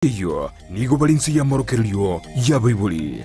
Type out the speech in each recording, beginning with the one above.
Eyio nigo bare inse y'amorokererio y'abaibori.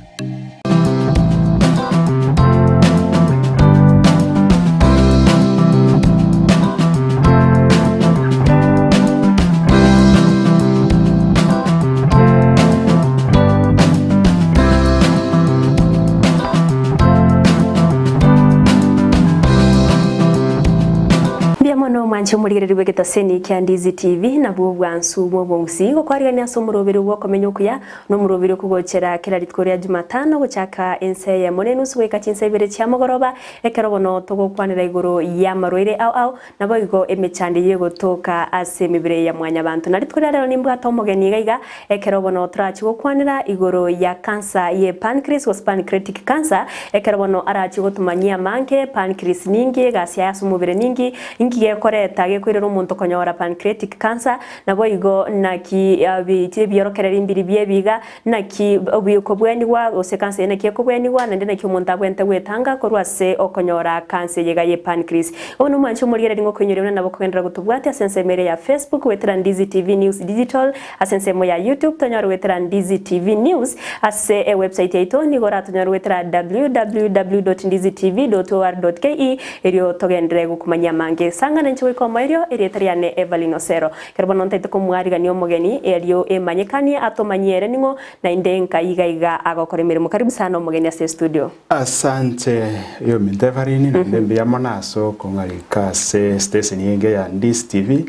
Mbuya mono mwanche omorigereria bw'egetaseni kia Ndizi TV, nabwo obwansu bw'obong'usi gokwarigania ase omoroberio bw'okomenya okuya, na omoroberio okogochera kera rituko ria Jumatano gochaka ensa eyemo na enusu goika chinsa ibere chia mogoroba, ekero bono togokwanera igoro y'amarwaire ao ao, Naboigo emechando eyio egotoka ase emebere ya mwanyabanto. Na rituko ria rero nimbwate omogeni iga iga, ekero bono torachie gokwanera igoro ya cancer ye pancreas gose pancreatic cancer, ekero bono arachie gotomanyia amange, pancreas ninki, egasi yaye ase omobere ninki, inki gekoreta gekoirera omonto konyora pancreatic cancer, naboigo naki ebiorokererio mbiri biebiga, Naki kobwenigwa, gose kansa eye naki ekobwenigwa, naende naki omonto abwenerete gwetanga korwa ase okonyora kansa eye iga ye pancreas. Bono omwanche omorigereria ng'a okoinyoria buna nabo okogenderera gotobwatia ase ensemo ere ya Facebook goetera Ndizi TV News Digital, ase ensemo ya YouTube tonyore goetera Ndizi TV News, ase ewebsite yaito nigo oratonyore goetera www.ndizitv.or.ke erio togenderere gokomanyia amange. Sang'ana inche goika omoerio, erieta riane Evelyn Osero. Ekero bono ntaete komwarigania omogeni, erio emanyekanie atomanyie ere ning'o, naende nkai iga iga agokora emeremo. Karibu sana omogeni ase estudio. Asante oyominto Evarini, naende mbuya mono ase okong'arika ase station enge ya Ndisi TV.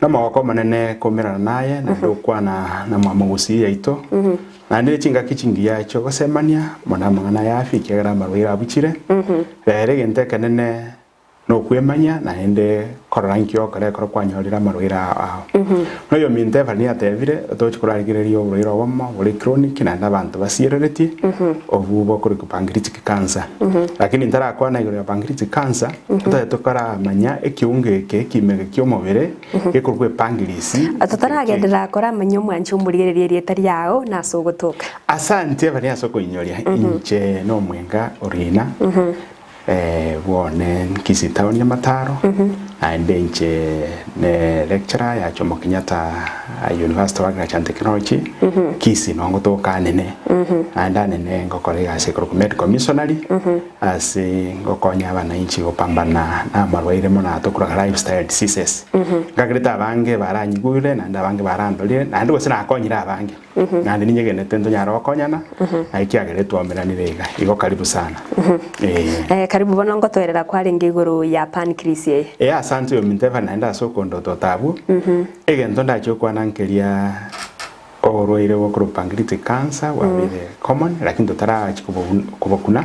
Nomogoko omonene koumerana naye naende gokwana na mwamogusii yaito. Naende ne chingaki chingiya chiogosemania mono amang'ana ya afya ekiagera amarwaire abuchire. Rero egento ekenene Nokwemanya naende korora inki ogokora ekero kwanyorire amarwaire ao. Noyominto Evelyn yatebire, Tochi korarigereria oborwaire obomo bore chronic naende abanto basiereretie, obwo bokorokwa pancreatic cancer. Lakini ntarakwana igoro ya pancreatic cancer, totaete tokaramanya ekiungo eke ekimege ki'omobere gekorokwa epancreas. Totaragenderera koramanya omwanchi omorigereria erieta riao na ase ogotoka. Asante Evelyn ase okoinyoria, inche nomwenga Orina. Bwone Kisii town Nyamataro, naende inche ne lecturer ya Jomo Kenyatta University of Agriculture and Technology, Kisii noo ngotoka anene, naende anene ngokora egasi ekorokwa medical missionary, ase ngokonya abananchi gopambana na amarwaire mono aya tokorora lifestyle diseases. Ngakerete abange baranyigure naende abange barandorire, naende gose nakonyire abange. Naende ninyegenete ntonyare gokonyana, na ekiagera etwaomeranire iga. Igo karibu sana. Ee. Eh, karibu bono ngotoerera kwarenge igoro ya pancreas eye. Ee, asante oyominto Eva naende ase okondotota abwo. Egento ndachie gokwana nkeria oborwaire bokorokwa pancreatic cancer bwabeire common lakini totarachia kobobu kobokuna.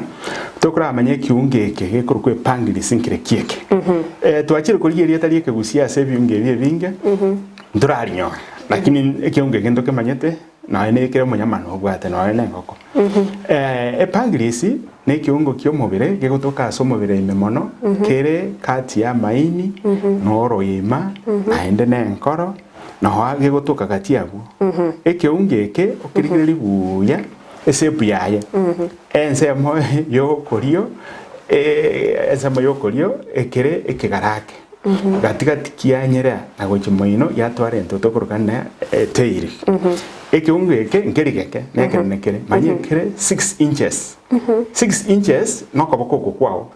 Tokoramanya ekiungo eke gekorokwa epancreas nkere ki eke. Twachire korigia erieta ria ekegusia ase ebiungo ebi ebinge, ntorarinyore. Lakini ekeungo eke ntokemanyete, nonya nekere omonyama nobwate, nonya nengoko. Epancreas nekeungo ki'omobere gegotoka ase omobere ime mono, kere kati y'amaini, na oroima, naende nenkoro, noa gegotoka gati abwo. Ekeungo eke okerigererie buya eshape yaye, ensemo y'okorio, ensemo y'okorio ekere ekegarake. Gati gati kianyerea na gochia moino giatwara entoto okoroka ng'a etail. Ekeungo eke nkeri geke nekenene kere, manya ekere 6 inches. 6 inches nokoboko oko kwao,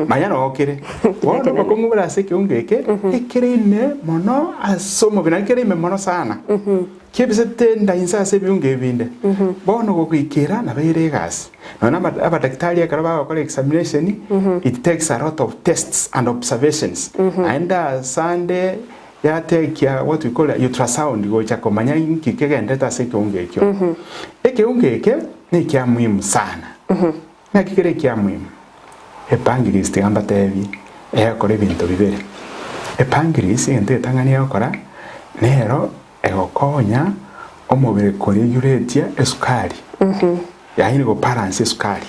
manya noo kere. Bono obokong'u bore ase ekeungo eke, ekere ime mono ase omobere, naende kere ime mono sana. Kiebisete enda inse ase ebiungo ebinde. Bono gogoikera nabo ere egasi. Nonya na abadaktari ekero bagokora examination, it takes a lot of tests and observations. Naende asande yatekia what we call ultrasound gocha komanya inki kegenderete ase ekeungo ekio. Ekeungo eke nekia muhimu sana. Naki kere ekia muhimu? Epancreas tiga mbatebie egokora ebinto bibere. Epancreas egento egetang'ani egokora nero Egokonya omobere koreguletia esukari, yaani gobalance esukari.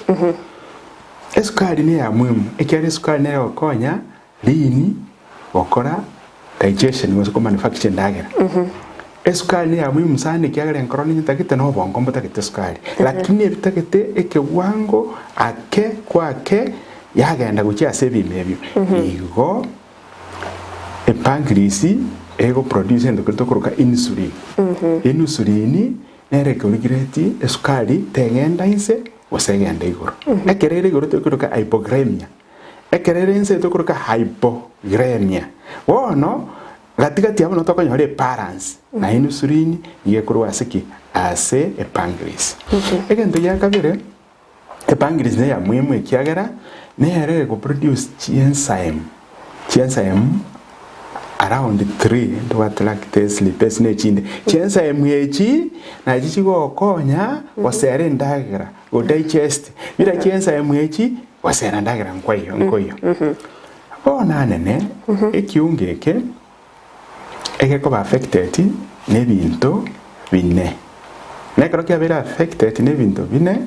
Esukari neya muhimu ekiagera esukari nere egokonya riini gokora digestion gose komanufacture endagera. Esukari neya muhimu sana ekiagera enkoro netagete na obongo mbotagete esukari, lakini ebitagete ekewango ake kwa ake yagenda gochia ase ebiimo ebio. Igo. Epancreas Ego produce egento keria tokoroka insulin. Insulin nere ekoregulate esukari tegenda inse gose egende igoro. Ekero ere igoro tokoroka hypoglycemia, ekero ere inse tokoroka hypoglycemia. Bono gati gati abwo nabo tokonyora ebalance na insulin nigo ekorwa ase ki? Ase epancreas. Egento gia kabere, epancreas neya muhimu ekiagera nere ego produce chienzyme, chienzyme around three ntobwate lactase, lipase na echinde. Chienzyme echi nachi chigokonya gosera endagera, go digest, bira chienzyme echi gosera endagera nkwaiyo nkoiyo. Bono anene ekiungo eke egekoba affected nebinto bine. Na ekero kiabeire affected nebinto bine,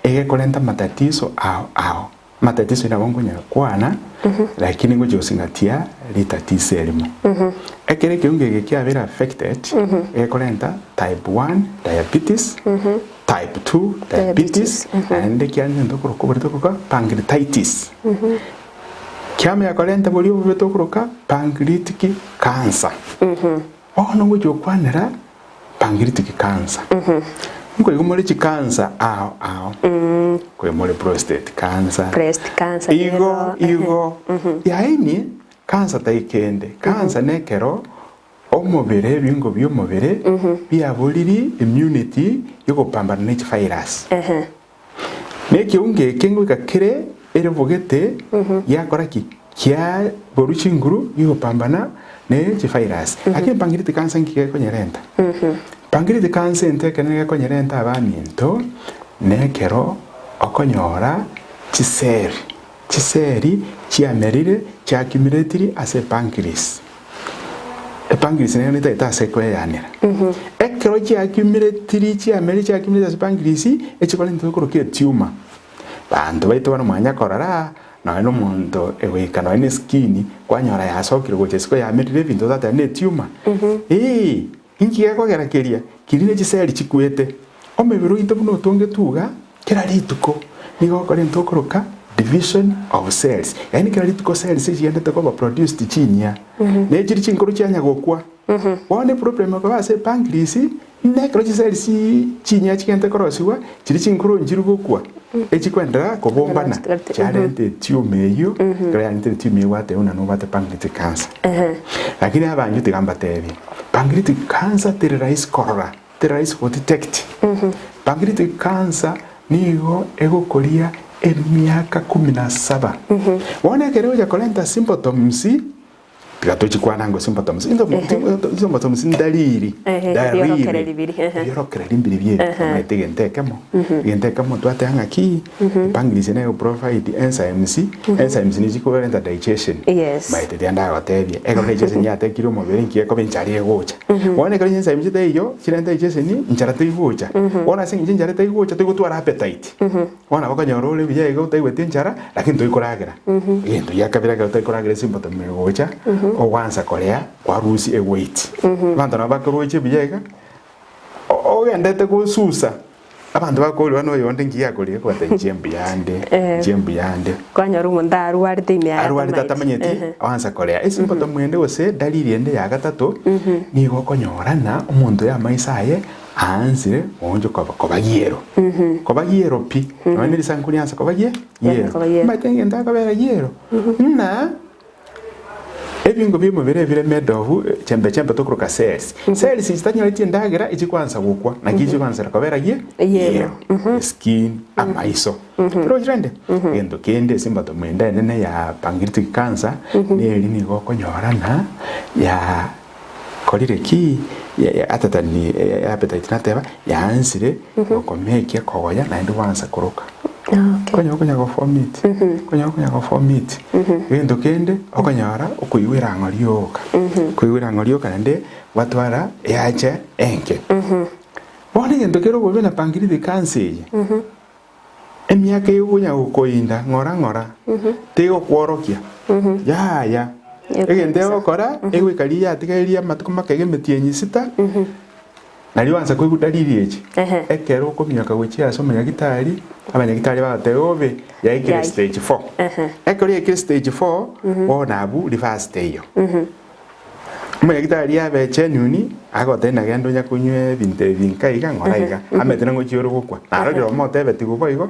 egekorenta amatatizo ao ao. Amatatizo nabo nkonyara kwana, lakini ngochia gosingatia ritatizo erimo. Ekero ekiungo eke kiabeire affected, egekorenta type one diabetes, type two diabetes, naende kiarenta egento tokoroka oborwaire tokoroka pancreatitis. Kiamanya korenta boria obobe tokoroka pancreatic cancer. Bono ngochia gokwanera pancreatic cancer. Nkoigwa more chicancer ao ao. Nkoigwa more prostate cancer. Breast cancer Igo nero. igo. Yaani cancer tai kende. Cancer nekero omobere ebingo biomobere biaboriri immunity yogopambana ne chivirus. Na ekeungo eke ngoika kere erebogete giakora ki? Kiaborwa chinguru gigopambana ne chivirus. Lakini pancreatic cancer nki gekonyerenta? Pancreatic cancer ento ekenene gekonyerenta abaminto nekero okonyora chiseri, chiseri chiamerire chiaccumulatiri ase epancreas. Epancreas nero netagete ase ekoeyanera. Ekero chiaccumulatiri chiamerire chiaccumulate ase epancreas, echikorenta tokoroka etumor. Banto baito bono mwanya korora, nonya na omonto egoika nonya na eskin, kwanyora yasokire gocha isiko yamerire ebinto otateba ne etumor. Eeh, inki gekogera keria? Keria ne chiseri chikwete. Omobere oito buna otongetwe iga, Kera rituko nigo okorenta okoroka division of cells, yaani kera rituko cells echigendete koba produced chinyia, na echiri chinkoro chianya gokwa. Bono eproblem ekoba ase epancreas, na ekero chicells chinyia chigendete korosiwa, chiria chinkoro nchiri gokwa, echikwenderera kobombana, chiarenta etumor eyio, ekero yarentire etumor eyio gwateba buna nobwate pancreatic cancer. Lakini abanto tiga mbatebie, pancreatic cancer teri rahisi korora. Teri rahisi go detect. Pancreatic cancer nigo egokoria emiaka kumi na saba. Bono ekero egocha korenta symptoms, tiga tochikwana ngo symptoms, symptoms ndariri, Ehe, dariri. ebiorokereri biria, ehe. Ebiorokereri mbiri biebi, omanyete egento ekemo, egento ekemo twateba ng'aki, pancreas nero provide enzymes, enzymes nigo chikorenta digestion. Yes. Omanyete tiga ndagotebia, ekero digestion yatekire omobere nki ekoba enchara egocha. Bono ekero chinsa chitaiyo chirente digestion nchara teigocha. Bono ase eng'encho enchara etaigocha toigotwara appetite. Bono nabo okonyora ore buya iga otaigweti enchara lakini toikoragera. Egento gia kabere ekero otakoragera esimboto egocha ogwansa korea kwarusia eweight. Abanto nabo bakorusia buya iga ogendete gosusa Abanto bakoorigwa noyonde nki akorire kobata inche mbuya nde, inche mbuya nde. Kwanyora omonto arwarete ime yaye Arwarete atamanyeti. atamanyeti, Ehe. oansa korea. Esimboto mwende gose dalili ende ya gatato, nigo okonyora ng'a omonto oyo amaiso aye aansire goonchoka koba koba giero. Koba giero pi, nonya ne risanku riansa koba gie giero. Koba giero. Omanyete egento akobera giero, ng'a Ebingo bi'omobere ebire medobu, chembe chembe tokoroka cells. Cells echi chitanyoreti endagera echikwansa gokwa, naki chikwansera kobera gie? Yellow. Skin, amaiso. Oroche rende? Egento kende ase embato ende enene ya pancreatic cancer, neri nigo okonyora ng'a ya korire ki? Atatani appetite nateba, yaansire gokomekia kogoya naende gwansa koroka. Okay. Konya okonya gofomit, konya okonya gofomit. Egento kende okonyora okoigwa erang'o rioka, koigwa erang'o rioka naende gwatwara eacha enke. Bono egento kere obobe na pancreatic cancer eye, emiaka eye okonya gokoinda ng'ora ng'ora, tegokworokia, yaya. Egento egokora, egoika riria yatigaire amatuko make iga emetienyi sita, Nario gwansa koigwa dalili echi, Ehe. ekero okominyoka gochia ase omonyagitari, abanyagitari bagoteba obe yaikire Yai. stage four. Ehe. Ekero yaikire stage four, bono abwo reverse teiyo. Omonyagitari abe genuine, agotebia ng'a genda onya konywa ebinto ebi nka iga ng'ora iga, amanyete nang'o ochia ore gokwa. Narorire omotebeti boigo,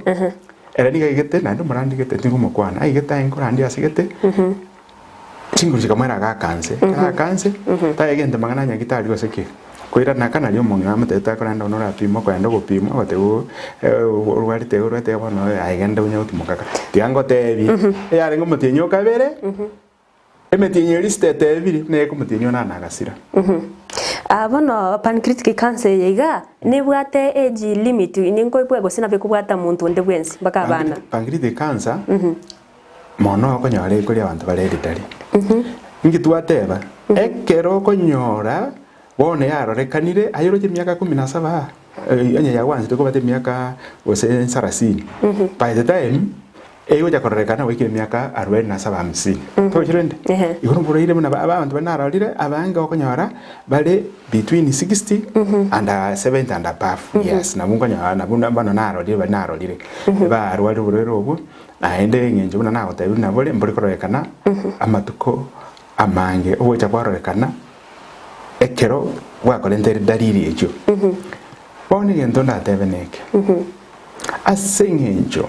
ere nigo aigete naende omorandi gete tingomokwana, aigete aye nkorandia ase gete, chinguru chikamoera agaka nse, ekero aaka nse, tayegente mang'ana a nyagitari gose ki, koirana aka nario omong'ina amotebete akorenda buna orapimwe okoenda ogopimwa ogotebiwa orwarete iga orwarete iga bono aye genda onya gotimoka aka. Tiga ngotebie, eyarenge omotienyi o kabere. Emetienyi eria sita etebiri neye ekomotienyi one na agasira. Ah, bono pancreatic cancer eye iga nebwate age limit ninkoebwa gose nabo ekobwata monto onde bwensi mpaka abana. Pancreatic cancer mono okonyora ekoria abanto bare elderly. Inki twateba? Ekero okonyora bono yarorekanire aye oroche emiaka kumi na saba aa, onye yagwansire kobata emiaka gose sarasini, by the time Egocha kororekana goika emiaka arubaini na saba hamsini. Togochi rende? Ehe. Igo noborwaire buna ba- abanto baria narorire, abange okonyora bare between 60 and 70 and above years. Nabwo nkonyora nabwo na bono narorire baria narorire. Barwarire oborwaire obwo, naende eng'encho buna nagotebirie buna bore, mbori kororekana amatuko amange. Ogocha kwarorekana ekero bwakorentire dalili echio. Bono egento ndatebe neke, ase eng'encho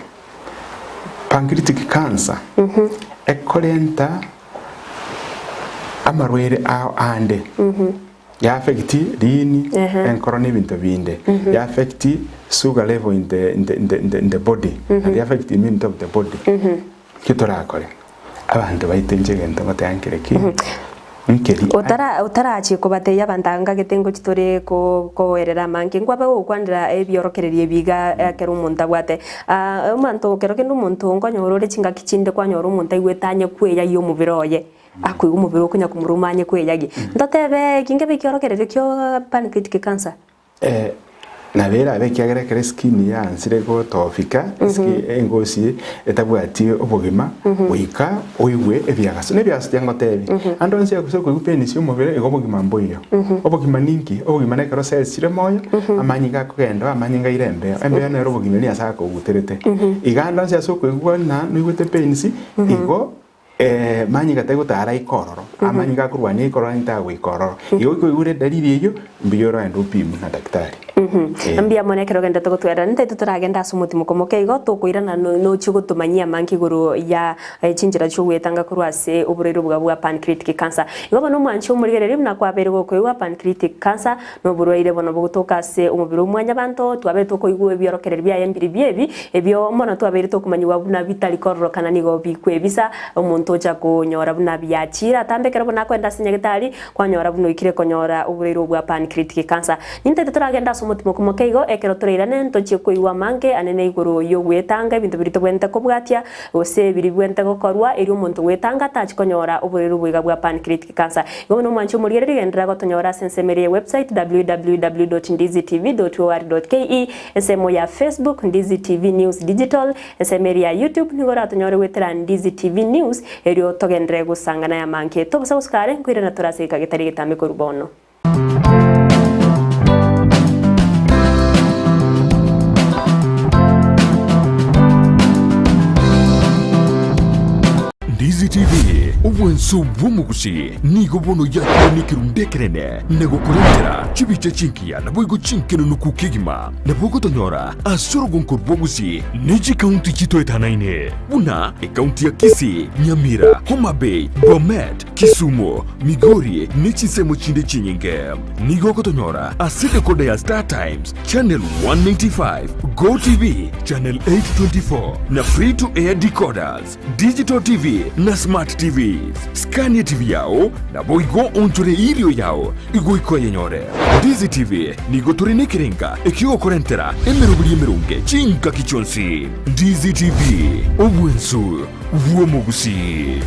Pancreatic cancer ekorenta amarwaire ao ande, ya affect riini, enkoro na ebinto binde, ya affect sugar level in the, in the, in the, in the, in the body, and ya affect immunity of the body. Ki torakore? Abanto baito inche egento ngoteba nkere ki? Nkeri. Otara otarachie kobatebia abanto aa ngagete ngochi tore ko koerera amange, nkwabe gokwanera ebiorokererio ebi iga ekero omonto abwate. Omonto kero kende omonto nkonyora ore chingaki chinde kwanyora omonto aigwete anye kweyagia omobere oye, akoigwa omobere okonya komoruma anye kweyagia. Ntotebe eki nkebe ekiorokererio kio pancreatic cancer? Nabo erabe ekiagera ekero eskin yansire gotofika, eskin engosi etabwati obogima, goika oigwe ebiagaso. Na ebiagaso tiga ngotebi, ande onsi ase okoigwa pain ase omobere igo obogima mboiyo. Obogima ninki? Obogima nekero cells chire moyo, amanyinga akogenda oo, amanyinga aire embeo, embeo nero obogima eria Nyasaye akoguterete. Iga ande onsi ase okoigwa ng'a noigwete pains, igo Manyinga tari gotara ika ororo, amanyinga akorwania ika ororo tagoika ororo. Igo okoigure edalili eyio, mbuya orogende opimwe na daktari. Eh. Mbuya mono ekero ogenderete gotwerera. Nintagete toragende ase omotimoko moke igo, tokoirana no- nochie gotomanyia amange igoro ya chinchera chi'ogwetanga korwa ase oborwaire oboga bwa pancreatic cancer. Igo bono omwanchi omorigereria buna kwabeire gokoigwa pancreatic cancer, Noborwaire bono bogotoka ase omobere o mwanyabanto, twabeire tokoigwa ebiorokererio biaye mbiribio ebi, ebio mono twabeire tokomanyigwa buna bitari kororokana nigo bikwebisa, omonto ocha konyora buna biachire atambe ekero bono akoenda ase nyagetari, kwanyora buna oikire konyora oborwaire obwa pancreatic cancer. Nintete toragende ase omotimoko moke igo, ekero torairane ntochie koigwa amange anene igoro y'ogwetanga ebinto biria tobwenerete kobwatia, gose biria bibwenerete gokorwa erio omonto gwetanga atachi konyora oborwaire oboiga bwa pancreatic cancer. Igo buna omwanchi omorigereria genderera gotonyora ase ensemo eria ye website www.ndizitv.or.ke, ensemo ya Facebook Ndizi TV News Digital, ensemo eria ya YouTube nigo oratonyore goetera Ndizi TV News erio togenderere gosangana ayamange. Tobosa gosuka are nkoirana tore ase egeka getari egetambe korwa bono. Ndizi TV, obwanso bw'omogusi, nigo bono yakire nekerundu ekenene na gokorentera chibicha chingiya naboigo chinkenenuku kegima. Nabo ogotonyora ase orogonko rw'obogusi ne chikaunti chitoetanaine buna ekaunti ya Kisii, Nyamira, Homa Bay, Bomet, Kisumu, Migori ne chinsemo chinde chinyinge. Nigo ogotonyora ase decoder ya Star Times, Channel 195, Go TV, Channel 824 na Free to Air decoders, Digital TV na Smart TVs. Skania TV yao naboigo onchore eirio yao igoika oyenyore. Ndizi TV nigo tore nekerenga ekiogokorentera emeroberi emeronge chingaki chionsi. Ndizi TV, obwensu bw'omogusii.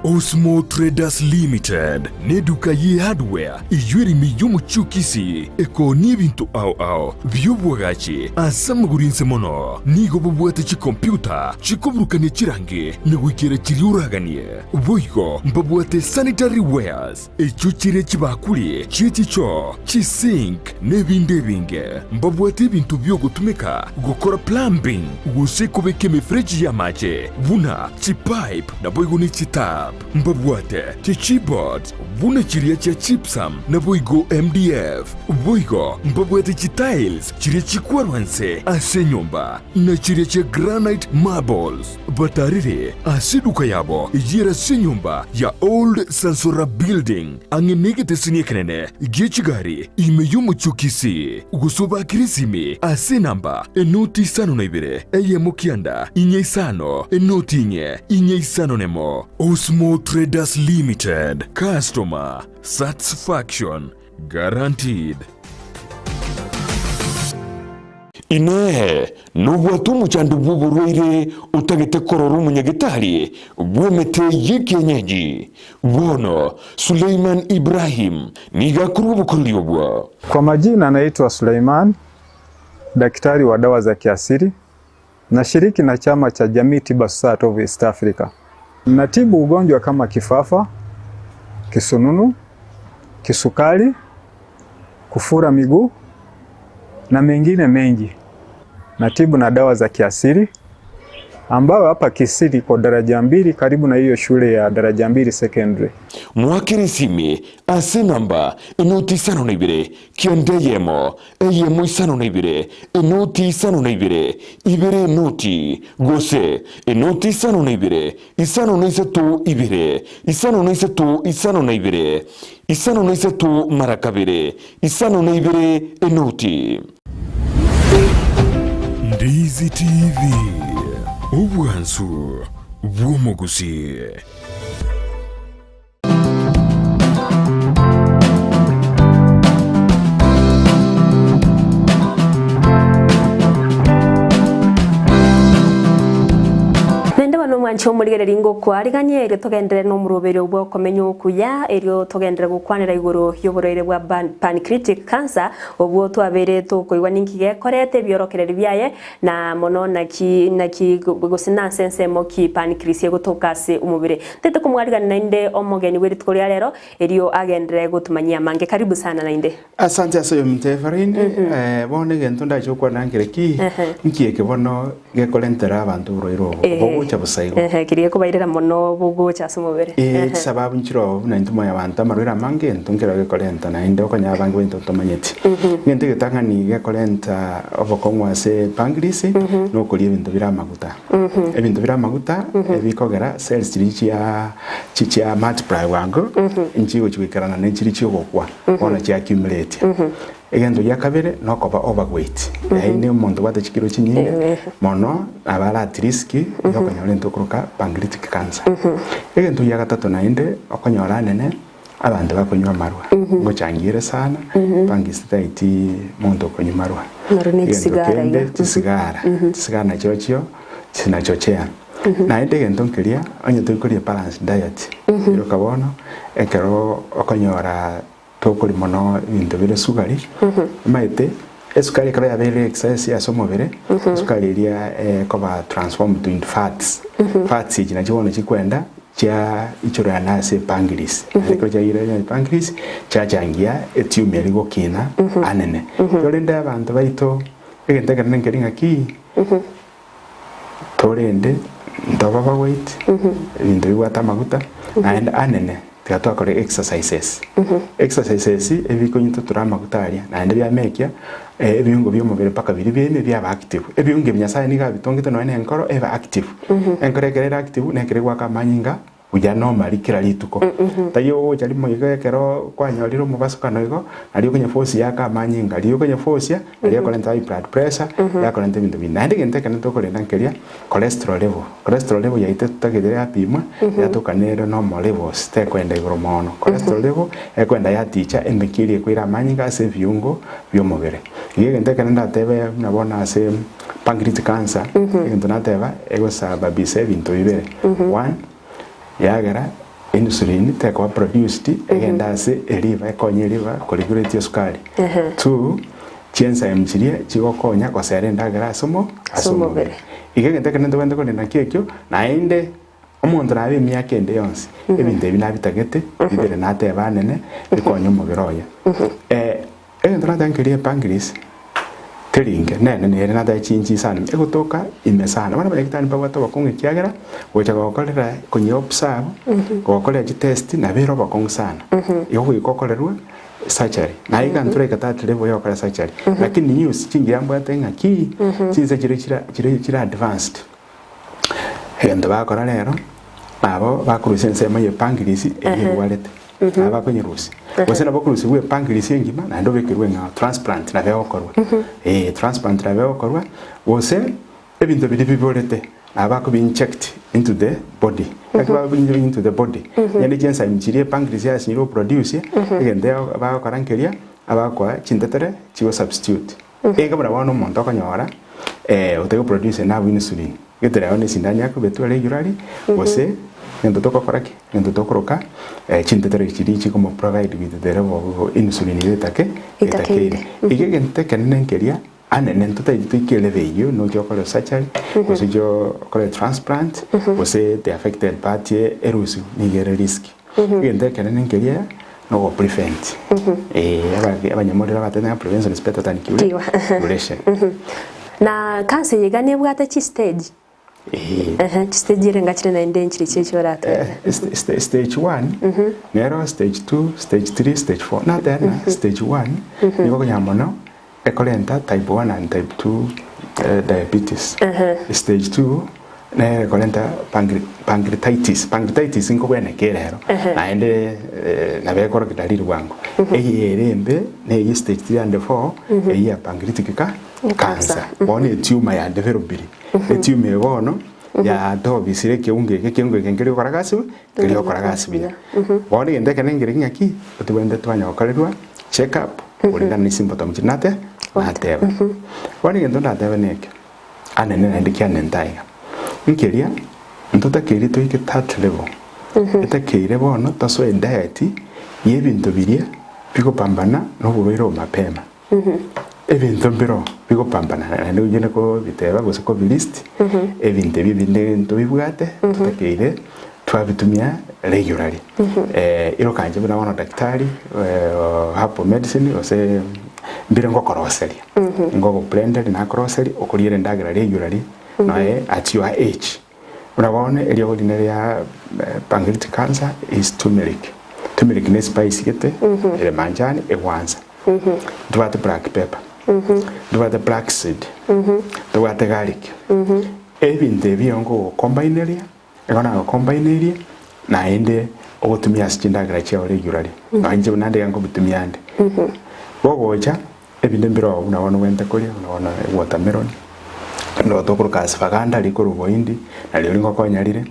Osmo Traders Limited neduka ye hardware eyio ere ime y'omochie o Kisii ekoonia ebinto ao ao bi'obwagachi ase amagoro inse mono. Nigo bobwate chikompiuta chikoburukania chirangi na goikera chiria oraganie. Boigo mbabwate sanitary wares echio chire chibakuri chie chichoo, chisink, na ebinde ebinge. Mbabwate ebinto bi'ogotumeka gokora plumbing gose kobeka emefereji y'amache buna chipipe naboigo ne chitap. Mbabwate chichipboards buna chiria chia gypsum naboigo MDF. Boigo mbabwate chitiles chiria chikwarwa nse ase enyomba na chiria chia granite marbles. Batarire ase eduka yabo eyio ere ase enyomba ya Old Sansora Building ang'e negeteseni ekenene gie chigari ime y'omochie o Kisii, gose obakere esimi ase enamba enoti isano na ibere eyemo kianda inye isano enoti inye inye isano nemo. Osmo Traders Limited, Customer Satisfaction Guaranteed. Inee! Nobwate omochando bw'oborwaire otagete korora omonyagetari bw'emete y'ekienyeji? Bono Suleiman Ibrahim nigo akorwa obokoreri obwo. Kwa majina naitwa Suleiman, daktari wa dawa za kiasili, nashiriki na chama cha Jamii Tiba Society of East Africa. Natibu ugonjwa kama kifafa, kisununu, kisukari, kufura miguu na mengine mengi. Natibu na dawa za kiasili ambayo hapa Kisii kwa daraja mbili karibu na hiyo shule ya daraja mbili secondary. Moakere esimi ase enamba enoti isano na ibere, kianda eyemo, eyemo isano na ibere, enoti isano na ibere, ibere enoti, gose enoti isano na ibere, isano na isato ibere, isano na isato isano na ibere, isano na isato mara kabere, isano na ibere enoti. Ndizi TV, obwansu bw'omogusii. Naende bono omwanche omorigereria ngokwariganie erio togenderere nomoroberio bw'okomenya okuya, erio togenderere gokwanera igoro y'oborwaire bwa pancreatic cancer, obwo twabeire tokoigwa ninki gekorete ebiorokererio biaye, na mono naki naki gose nase ensemo ki pancreas egotoka ase omobere. Ntete komwarigania naende omogeni bwe rituko ria rero, erio agenderere gotumanyia amange. Karibu sana naende. Asante ase oyominto Everine, eh, bono egento ndache gokwana nkere ki, nki eke bono gekorentera abanto oborwaire obo, bogocha bosa igo. Ehe, keria gekobairera mono bogocha ase omobere. Eh, chisababu nchire oo buna intwe mwanyabanto amarwaire amange egento nkero gekorenta naende okonyora abange baito ntomanyeti. Egento egetang'ani gekorenta obokong'u ase pancreas, na okoria ebinto bire amaguta. Ebinto bire amaguta ebikogera cells chiria chia chichia multiply bwango, nchigochi goikerana ne chiria chiogokwa. Bono chiakiumeretie. Egento gia kabere nokoba overweight, yaani omonto obwate chikilo chinyinge mono nabo are at risk ya okonyora egento okoroka pancreatic cancer. Egento gia gatato naende okonyora anene abanto bakonywa amarwa ngochangire sana pancreas tetaeti monto okonywa marwa. Amarwa ne Egento chisigara kende iga. chisigara, chisigara nachirochio chinachochea. Naende egento nkeria onye tokoria balanced diet, iroka bono ekero okonyora tokoria mono ebinto bire sukari, omanyete esukari ekero yabeire excess ase omobere, esukari eria ekoba transformed into fats, fats echi nachio bono chikwenda chia ichorana ase epancreas, naende ekero chiairana ase epancreas chiachangia etumor eria gokina anene. Korende abanto baito egento ekenene nkeri ng'aki. Torende ntobe abagoiti, ebinto bibwate amaguta, naende anene tiga twakora exercises. Exercises ebikonyitotora amaguta aria, naende biamekia ebiungo bia omobere mpaka biria biaime biaba active. Ebiungo ebi Nyasaye nigo abitongete nonya na enkoro ebe active. Enkoro ekero ere active nekero egwaka amanyinga. Buya nomari kera rituko. Taiyo ogocha rimo iga ekero kwanyorire omobasukano igo, nario okonyefosia aka amanyinga, riria okonyefosia, nario ekorenta high blood pressure, yakorenta ebinto binde. Naende egento ekenene tokorenda nkeria, cholesterol level. Cholesterol level yaito totagete yapimwa, yatoka nere normal levels, tekoenda igoro moono. Cholesterol level, ekoenda yaticha emeki eria ekoira amanyinga ase ebiungo bia omobere. Igo egento ekenene ndatebe buna bono ase pancreatic cancer, egento nateba, egosababisa ebinto bibere, one, yagera. Insulin tekoba produced egende ase eliver ekonye eliver koregulate esukari. Two, chienzyme chiria chigokonya gosera endagera ase omo ase omobere. Iga egento ekenene tobwenerete korenda nakio ekio, naende omonto nabe emiaka ende yonsi, ebinto ebi nabitagete bibere nateba anene bikonye omobere oye. Egento nateba nkeria epancreas teri inke, nene nere nateba chinchi isano ime, egotoka ime sana. Bono abanyagitari mbabwate obokong'u ekiagera gocha gokorera konye observe, gokorera chitest nabo ere obokong'u sana. Igo goika okorerwe surgery. Naye iga ntore eke tari level ya gokora surgery. Lakini news chingiya mbwate ng'aki, chinse chiria chira chire chire advanced. Egento bagokora rero, nabo bakorusia ensemo ye pancreas eyio erwarete, nabo bakonyerusia. Gose nabo okorusiwa epancreas engima naende obekerwe eng'ao, transplant nabo egokorwa, eh transplant nabo egokorwa, gose ebinto biria biborete nabo bakobi inject into the body. Ekero bakobi inject into the body, naende chienzyme chiria epancreas yasinyire goproduce, egento ego bagokora nkeria, abakoa chintetere chigo substitute. Enga buna bono omonto okonyora otari goproduce enough insulin, getera bono esindani akobetwa regularly, gose egento togokora ki? Egento tokoroka chintetere chiria chikomo provide with the level of insulin eria etake etakeire. Iga egento ekenene nkeria anene ntotaeti toike elevel eyio noche okore surgery, gose oche okore transplant, gose the affected part erusiwe, nigo ere risky. Egento ekenene nkeria nogo prevent eh, aba- abanyamorero abateba ng'a prevention is better than cure- Cure. curation. Na cancer eye iga nebwate chistage? Eh. Ehe, chistage ere ngachire naende nchire chiria chioratebe. Eh, st- st- stage one nero stage two stage three stage four nateba ng'a stage one nigo okonyora mono Ekorenta type 1 and type 2 diabetes. Stage 2 nere ekorenta pancreatitis. Pancreatitis nkobweneka ere ero naende nabo ekorokia dalili bwango. Eye ere embe neye stage 3 and 4 eyio ya pancreatic cancer. Bono etumor ya developire. Etumor eye bono yatobisire ekeungo eke, ekeungo eke nkeri gokora gasi nkeri gokora gasi buya. Bono egento ekenene nkeri ng'aki tobwenerete twanya gokorerwa check up Kulingana ne chimbotomu chiria nate nateba. Bono egento ndatebe neke, anene naende kianente aiga, nkeria ntotakeire toike that level, etakeire bono tosoe ediet ya ebinto biria bigopambana na oborwaire obo mapema. Ebinto mbiroo bigopambana naende oyio kobiteba gose kobilist, ebinto ebi ebinde ntobibwate totakeire twabitumia regularly. Iroka inche buna bono daktari herbal medicine gose mbire ngokoroseria, ngogoblenderi nakoroseria okoriera endagera regularly noe at your age. Buna bono eriogo rinde ria pancreatic cancer is turmeric. Turmeric ne spice gete ere manjani egwansa. Ntobwate black pepper, ntobwate black seed, ntobwate garlic. Ebinto ebi ngogocombaineria Igo nagokombainerie, naende ogotumia ase chindagera chiao regularly, nonya inche buna nde iga nkobitumia ande. Gogocha, ebinde mbiroo buna bono obwenerete koria, buna bono ewatermelon, ndoo tokoroka asifaganda rikorwa obohindi, nario ringokonya rire,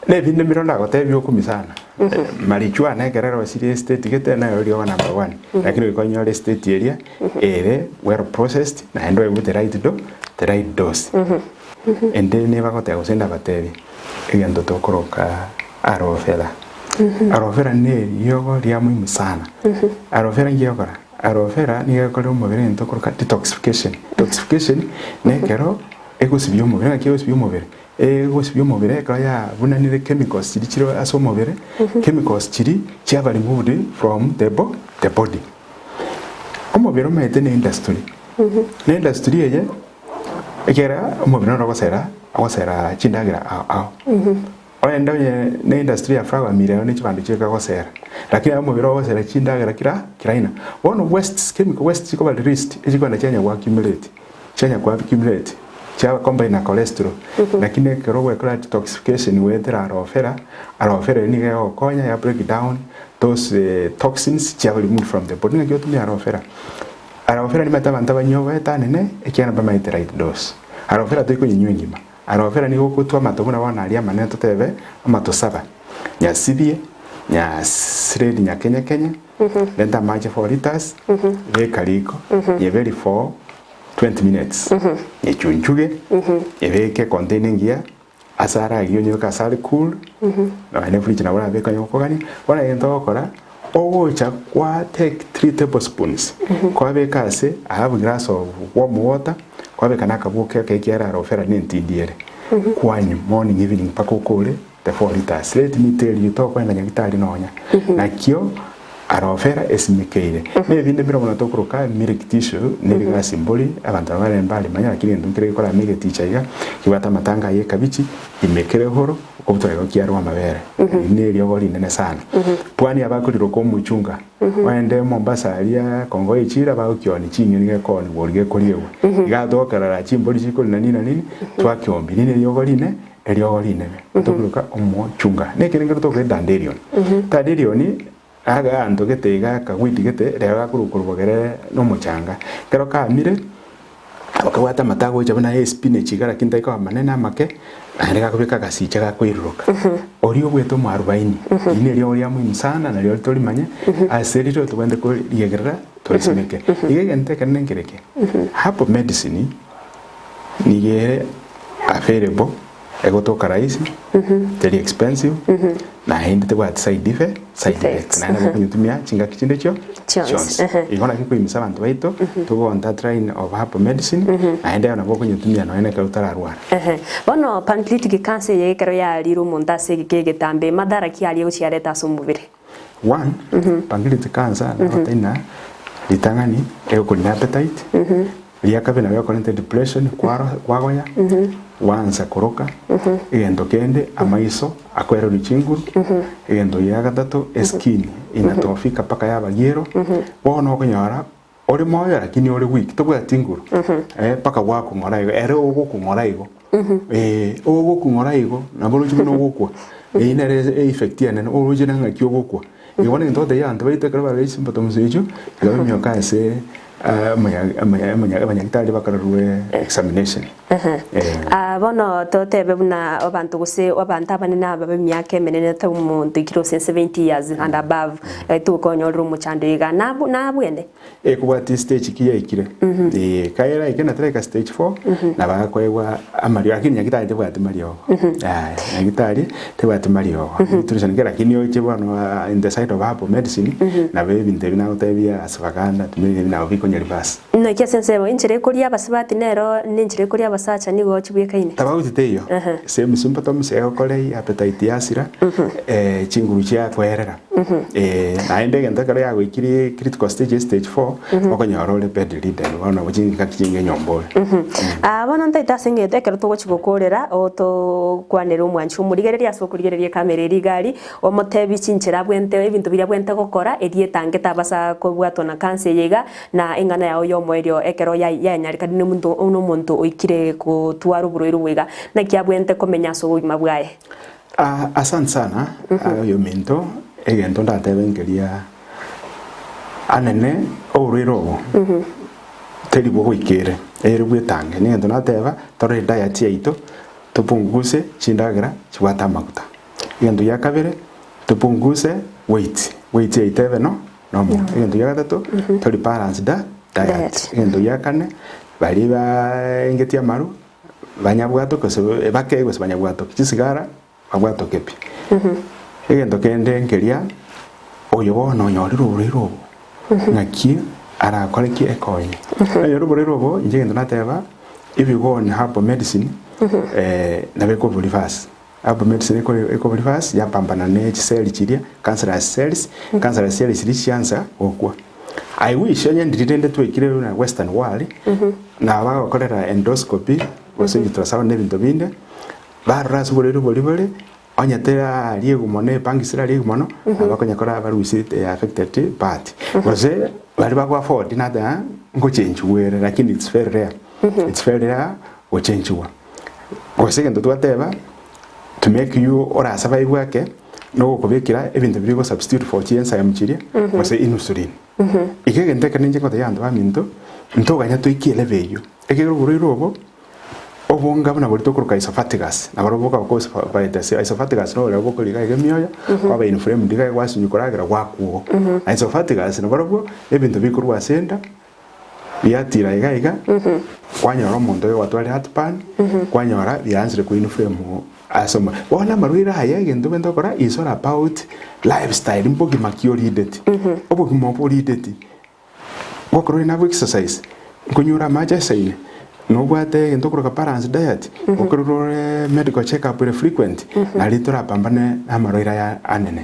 na ebinde mbiroo ndagotebie okumia sana, marijuana ekero erosirie estate gete nayo riogo number one, lakini goika onyore estate eria ere well processed naende oigwe the right do the right dose. Ende nebagoteba gose ndabatebie egento tokoroka aloe vera. Aloe vera neriogo ria muhimu sana. Aloe vera nki egokora? Aloe vera nigo egokorera omobere egento tokoroka detoxification. Detoxification nekero egosibia omobere, ng'aki egosibia omobere? Egosibia omobere ekero yabunanire chemicals chiria chire ase omobere, chemicals chiria chiaba removed from the bo the body. Omobere omanyete ne industry, ne industry eye Ekiagera omobere noro ogosera, ogosera chindagera ao ao. Ogende onye ne industry ya flour mill ero ne chibando chieka gosera, lakini aye omobere ogosera chindagera kira kera aina. Bono wastes, chemical wastes chikoba released, echikogenda chianya go accumulate, chianya ko accumulate, chia combine na cholesterol. Lakini ekero ogwekora detoxification goetera aloe vera, aloe vera eria nigo egokonya ya break down those toxins chiaba removed from the body. Naki otumia aloe vera? Aloe vera nimanyete abanto abanywa goetanene, ekiagera mbamaete right dose. Aloe vera toikonyenywa engima. Aloe vera nigo ogotwa amato buna bono aria amanene totebe amato saba, nyasibie, nyasredi nyakenye kenye, renta amache 4 litres, beka riko, nyeberi for 20 minutes, nyechunchuge, nyebeke econtainer engiya. Ase aragie onyebeke ase are cool, nonya ne fridge nabo orabeke onye gokogania. Bono egento ogokora, ogocha kwa take 3 tablespoons, kwabeka ase I have glass of warm water, kwabeka na akabuo keke ekiagera aloe vera ne entindi ere, kwanywa morning evening mpaka okore the 4 litres. Let me tell you tokoenda nyagitari nonya, nakio Aloe vera esimikeire. Na ebinde mbire mono tokoroka milk tissue ne rigasi mbori, abanto aba bare mbarimanya lakini egento nkere gekora milk ticha iga, kebwate amatanga aye ekabichi, ime kere igoro, okobutora igo kiarwa amabere. Eri ne eriogo rinene sana. Pwani abakoriroka omochunga, oende Mombasa aria Kongoe echira bagokionia ching'eni gekooniwa oria gekoriegwa. Iga tokerora chimbori chikorina nini na nini, twakiombi. Rinde eriogo rine, eriogo rinene. Tokoroka omochunga. Na ekere nkere tokore dandelion. Dandelion Aganto gete iga akagwiti gete, rero gakorwa korwa bogere nomochanga. Ekero kaamire, bakabwata amato agocha buna espinach iga lakini tari koba amanene amake, naende gakobeka agasicha gakoiruruka. Oria obwete omwarubaini, riina eriogo ria muhimu sana nario torimanye, ase riria tobwenerete koriegerera torisimeke. Iga egento ekenene nkere eke, herbal medicine nigo ere available. Egotoka rahisi, teri expensive, naende tebwati side efe- side effects. Naende nabo okonyetumia chingaki chinde chio Chionsi, chionsi. ehe. Igo naki nkoimisa abanto baito, tobe on that line of herbal medicine, naende nabo okonyetumia nonya na ekero otararwara. Ehe. Bono pancreatic cancer eye ekero yarire omonto ase egeka egetambe, madhara ki aria egochiareta ase omobere? One, pancreatic cancer nagoteba ng'a ritang'ani egokorina appetite, Ria kabere nabo ekorenta depression kwaro kwagoya, gwansa koroka, egento kende amaiso akoererwa chinguru, egento gia gatato eskin inatofika mpaka yaba yellow, bono okonyora ore moyo lakini ore weak tobwati nguru, mpaka gwakong'ora igo ere ogokong'ora igo ogokong'ora igo nabo oroche buna ogokwa, eywo nere effect enene oroche ng'aki ogokwa. Igo bono egento togotebia abanto baito ekero barure chisymptoms echio, tiga baminyoke ase abanyagitari bakorerwe examination. Ah, bono totebe buna abanto gose abanto abanene aba b'emiaka emenene tari omonto oikire gose 70 years and above, tokonyorera omochando iga, nabwo nabwene? Ekobwatia stage ki yaikire, eh, kaeraike na teraika stage 4, nabo akoegwa amariogo, lakini nyagitari tebwati mariogo, yaya, nyagitari tebwati mariogo, nutrition care lakini oche bono in the side of herbal medicine, nabo ebinto ebi nagotebia ashwagandha, tumia ebi nabo bikonya reverse. Naki ase ensemo, enchera ekoria abasubati nero nenchera ekoria abasacha nigo chibwekaine. Tofauti teiyo, same symptoms egokora eyio, appetite yasira, chinguru chiakoerera. Naende egento ekero yagoikirie critical stage stage 4 okonyora ore bed ridden bono nabo chingaki chinge enyomba ore. Ah, bono ntaete ase eng'encho ekero togochia gokorera otokwanere omwanchi omorigereria ase okorigereria ekamera eria iga aria, omotebi chinchera abwente ebinto biria abwente gokora erio etangete abasa kobwatwa na cancer eye iga, na eng'ana yao ya omoerio ekero ya yanyarekanire na omonto na omonto oikire gotwara oborwaire obo iga, naki abwente komenya ase obogima bwaye. Ah, asante sana oyominto, egento ndatebe nkeria anene oborwaire obo teri bogoikere ere bwetange negento nateba torore diet yaito topunguse chindagera chibwate amaguta. Egento gia kabere topunguse weight, weight yaito ebe no nomo. Egento gia gatato tori balance da diet. Egento gia kane baria baengetie amaru Banyabwatoke gose bake gose banyabwatoke chisigara babwatoke pi. Egento kende nkeria oyo bono onyorire oborwaire obo ng'aki arakore ki ekonye. Onyore oborwaire obo inche egento nateba if you go on herbal medicine nabo ekobo reverse. Herbal medicine ekobo reverse yapambana ne chiseli chiria cancerous cells, cancerous cells chiria chiansa gokwa. I wish onye ndiri rende twekire buna western world, nabo bagokorera endoscopy gose ultrasound na ebinto binde, barora ase oborwaire boria bore, onye terari mono ebangis terari mono, nabo bakonya kora barusie the affected part. Gose baria bago afford nata ngochenchiwa ere lakini it's very rare, it's very rare gochenchiwa. Gose egento twateba to make you ora survive ake, nogokobekera ebinto biria go substitute for chi enzyme chiria gose insulin. Iga egento ekero ninche ngotebia abanto baminto, ntoganya toike elevel eyio, ekero oborwaire obo, obonga buna boria tokoroka esophagus, nabarobwo boka cause by the esophagus noboria bokoriga iga emioyo, kwaba inflamed iga gwasinywa koragera gwakwa igo. Na esophagus nabarobwo, ebinto bikorwa ase enda, biatira iga iga, kwanyora omonto oyo gwatwarire heartburn, kwanyora biaanchire ko inflame. Ase omo bono amarwaire aya egento obwenerete gokora is all about lifestyle mbogima ki orideti, obogima obo orideti, gokora ore nabwo exercise, nkonywa amache asaine, nobwate egento okoroka balanced diet, okorora ore medical check up ere frequent, nari torapambane na amarwaire aya anene.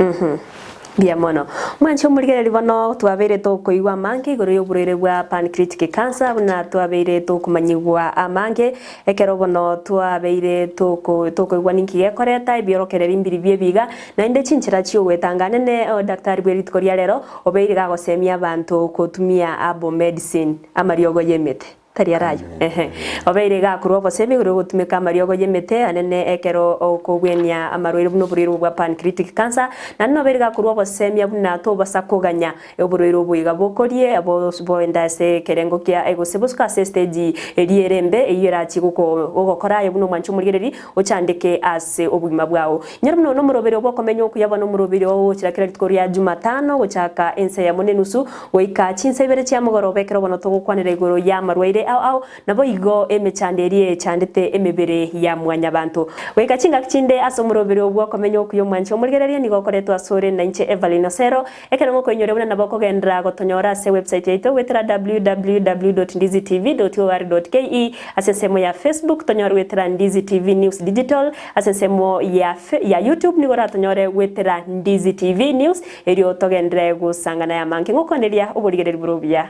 Mbuya mono. Mwanche omorigereria bono twabeire tokoigwa amange igoro y'oborwaire bwa pancreatic cancer buna twabeire tokomanyigwa amange ekero bono twabeire toko tokoigwa ninki gekoreta ebiorokereri mbiri biebiga naende chinchera chiogwetanga nene o daktari bwe rituko ria rero obeire gagosemia abanto kotumia herbal medicine amariogo y'emete. Tari arayo. Ehe. Obeire iga korwa obosemi igoro ogotumeka amariogo y'emete anene ekero okogwenia amarwaire buna oborwaire obo bwa pancreatic cancer, naende nobeire iga korwa obosemia buna tobasa koganya oborwaire obo iga bokorie boende ase ekerengo kia gose bosuke ase estage eria ere embe eyio erachie goko gogokora aye buna omwanchi omorigereri ochandeke ase obogima bwao. Nyora buna one omoroberi bw'okomenya okuya bono omoroberi ogochira kera rituko ria Jumatano gochaka ensa eyemo na enusu Goika chinsa ibere chia mogoroba ekero bono togokwanera igoro y'amarwaire ao ao, naboigo emechando eria echandete emebere ya mwanyabanto. Goika chingaki chinde ase omoroberi obwo okomenya okuya omwanche omorigereria nigo okoretwa asore nainche Evelyn Osero, ekero ngokoinyoria buna nabo okogenderera gotonyora ase website yaito goetera www.ndizitv.or.ke, ase ensemo ya Facebook tonyore goetera Ndizi TV News Digital, ase ensemo ya ya YouTube nigo oratonyore goetera Ndizi TV News, Erio togenderere gosangana y'amange ng'okwaneria oborigereria bore obuya.